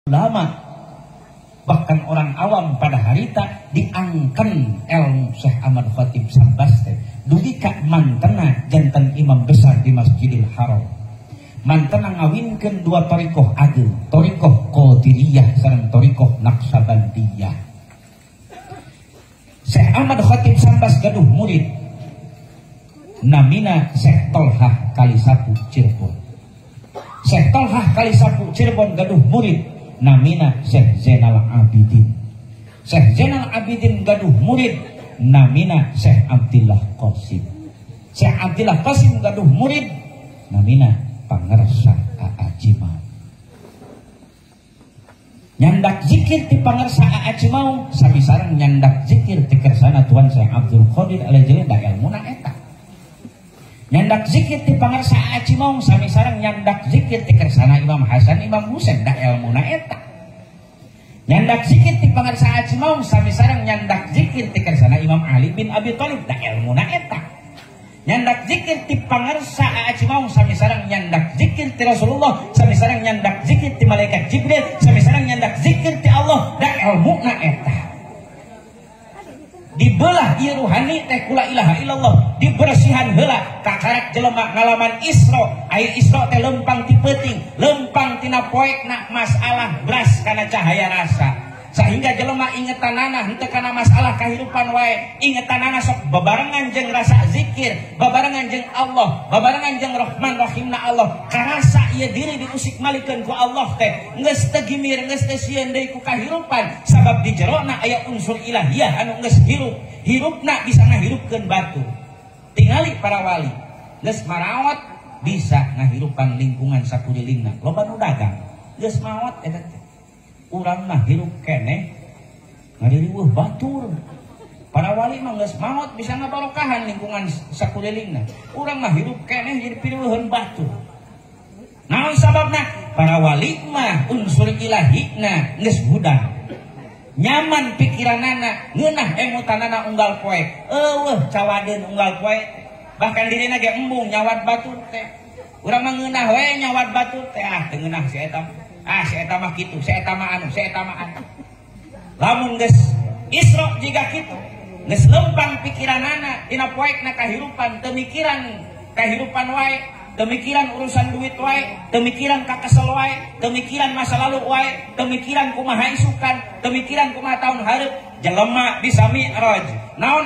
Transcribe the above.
Ulama bahkan orang awam pada harita diangken ilmu Syekh Ahmad Khatib Sambas teh dugi ka mantena janten imam besar di Masjidil Haram. Mantena ngawinkeun dua thariqah ageung, thariqah Qadiriyah sareng thariqah Naqsabandiyah. Syekh Ahmad Khatib Sambas gaduh murid namina Syekh Tolhah Kalisapu Cirebon. Syekh Tolhah Kalisapu Cirebon gaduh murid namina Syekh Zainal Abidin. Syekh Zainal Abidin gaduh murid namina Syekh Abdillah Qasim. Syekh Abdillah Qasim gaduh murid namina Pangersa Aa Cimaung. Nyandak zikir ti Pangersa Aa Cimaung sami sareng nyandak zikir ti kersana Tuan Syekh Abdul Qadir Al-Jailani da elmuna eta. Nyandak zikir ti Pangersa Aa Cimaung sami sareng nyandak zikir ti kersana Imam Hasan Imam Husain da elmuna eta. Nyandak zikir ti Pangersa Aa Cimaung sami sareng nyandak zikir ti kersana Imam Ali bin Abi Thalib da elmuna eta. Nyandak zikir ti Pangersa Aa Cimaung sami sareng nyandak zikir ti Rasulullah sami sareng nyandak zikir ti malaikat Jibril sami sareng nyandak zikir ti Allah da elmuna eta. Dibelah ieu ruhani teh kula ilaha illallah, dibersihan heula kakarak jelema ngalaman Isra. Ai Isra teh lempang ti peuting, lempang tina poekna masalah beras kana cahaya rasa. Sehingga jelema ingetanana henteu kana masalah kahirupan wae, ingetanana sok babarengan jeung rasa zikir, babarengan jeung Allah, babarengan jeung Rahman Rahimna Allah. Karasa ieu diri diusik malikeun ku Allah teh, geus teu gimir, geus teu sieun deui ku kahirupan, sabab di jerona aya unsur ilahiyah anu geus hirup. Hirupna bisa ngahirupkeun batu. Tingali para wali, geus marawat bisa ngahirupan lingkungan sakulilingna. Loba nu dagang, geus maot eta teh. Urang mah hirup keneh ngaririweuh batur. Para wali mah geus maot bisa ngabarokahan lingkungan sakulilingna. Urang mah hirup keneh jadi piriweuheun batur. Naon sababna? Para wali mah unsur ilahina geus hudang. Nyaman pikiranana, ngeunah emutanana unggal poe. Eueuh cawadeun unggal poe. Bahkan dirina ge embung nyawat batur teh. Urang mah ngeunah we nyawat batur teh, ah teu ngeunah si eta. Ah, si eta mah kitu, si eta mah anu, si eta mah anu. Lamun geus Isra jiga kitu, geus lempang pikiranana dina poekna kahirupan, teu mikiran kahirupan wae, teu mikiran urusan duit wae, teu mikiran kakesel wae, teu mikiran masa lalu wae, teu mikiran kumaha isukan, teu mikiran kumaha taun hareup, jelema bisa mi'raj. Naon